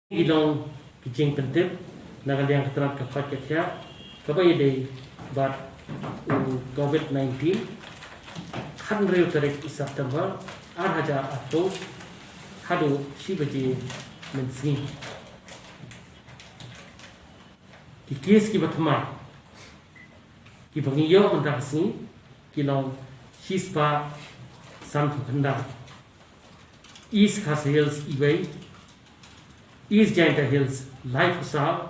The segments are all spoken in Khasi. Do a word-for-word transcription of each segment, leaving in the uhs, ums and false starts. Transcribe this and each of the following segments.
Ki long ki jingpyntip na ka liang ka tnat ka pait ka khiah kaba ïadei bad u Covid nineteen. Khathynriew tarik u September ar hajar arphew haduh shi baje mynsngi. Ki case kiba thymmai kiba ngi ïoh mynta ka sngi ki long shispah sanphew khyndai. East Khasi Hills iwei, East Jaintia Hills laiphew saw,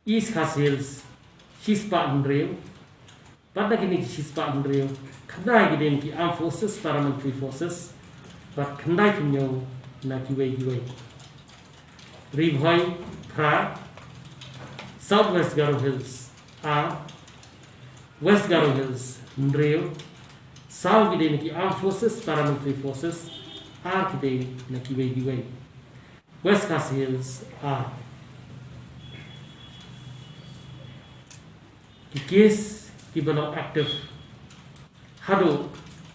East Khasi Hills shispah hynriew. Bad na kine ki shispah hynriew, khyndai ki dei na ki Armed Forces, Paramilitary Forces, bad khyndai phew hynñiew na kiwei kiwei. Ri Bhoi phra, South West Garo Hills ar, West Garo Hills hynriew. Saw ki dei na ki Armed Forces, Paramilitary Forces, ar ki dei na kiwei kiwei. West Khasi Hills ar. Ki case kiba long active haduh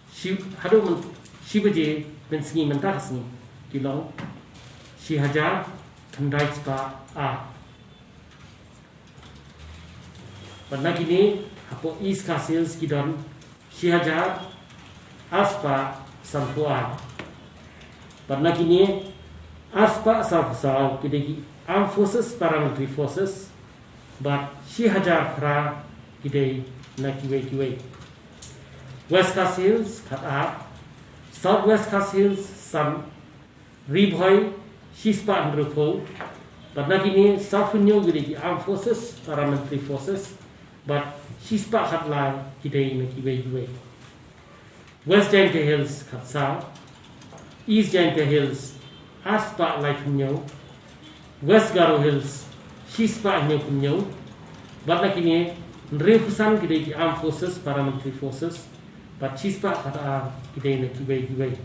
shi, haduh myn-, shi baje mynsngi mynta ka sngi ki long shi hajar khyndai spah ar. Bad na kine hapoh East Khasi Hills ki don shi hajar ar spah sanphew ar. Bad na kine ar spah sanphew saw ki dei ki Armed Forces, Paramilitary Forces, bad shi hajar phra ki dei na kiwei kiwei. West Khasi Hills khatar, South West Khasi Hills san, Ri Bhoi shispah hynriewphew. Bad na kine sawphew hynñiew ki dei ki Armed Forces, Paramilitary Forces, bad shispah khatlai ki dei na kiwei kiwei. West Jaintia Hills khatsaw, East Jaintia Hills arspah laiphew hynñiew, West Garo Hills shispah hynñiewphew hynñiew. Bad na kine hynriewphew san ki dei ki Armed Forces, Paramilitary Forces, bad shispah khatar ki dei na kiwei kiwei.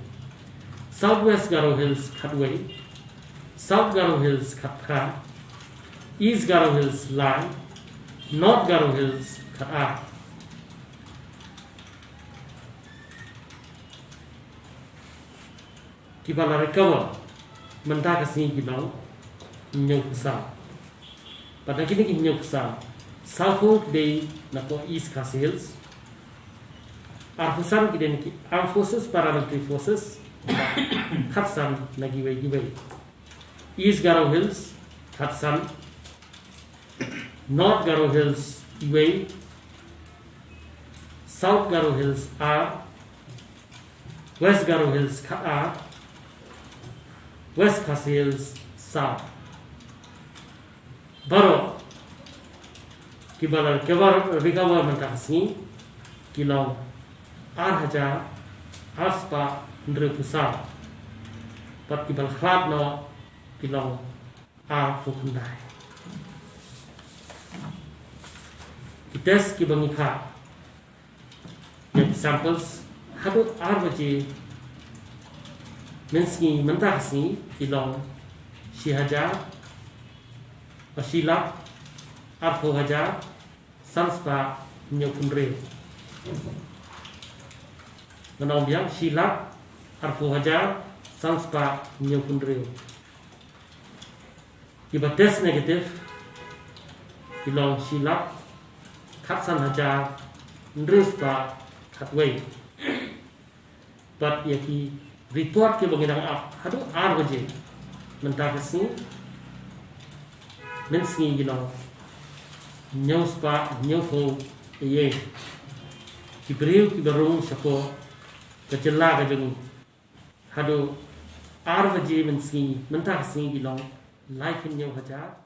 South West Garo Hills khatwei, South Garo Hills khatphra, East Garo Hills lai, North Garo Hills khatar. Kiba la recover mynta ka sngi ki long hynñiewphew saw. Bad na kine ki hynñiewphew saw, sawphew ki dei na ka East Khasi Hills, arphew san ki dei na ki Armed Forces, Paramilitary Forces, khatsan na kiwei kiwei. East Garo Hills khatsan, North Garo Hills iwei, South Garo Hills ar, West Garo Hills khatar, West Khasi Hills saw. Baroh kiba la recover, recover mynta ka sngi ki long ar hajar ar spah hynriewphew saw. Bad kiba la khlad noh ki long arphew khyndai. Ki test kiba ngi phah ïa ki samples haduh ar baje mynsngi mynta ka sngi ki long shi hajar, ba shi lak arphew hajar san spah hynñiewphew hynriew. Ngan ong biang, shi lak arphew hajar san spah hynñiewphew hynriew. Kiba test negative ki long shi lak khatsan hajar hynriew spah khatwei. Bad ïa ki report kiba ngi dang ap haduh ar baje mynta ka sngi, mynsngi ki long hynñiew spah hynñiewphew. Ïa ki briew kiba rung shapoh ka jylla ka jong ngi haduh ar baje mynsngi mynta ka sngi ki long laiphew hynñiew hajar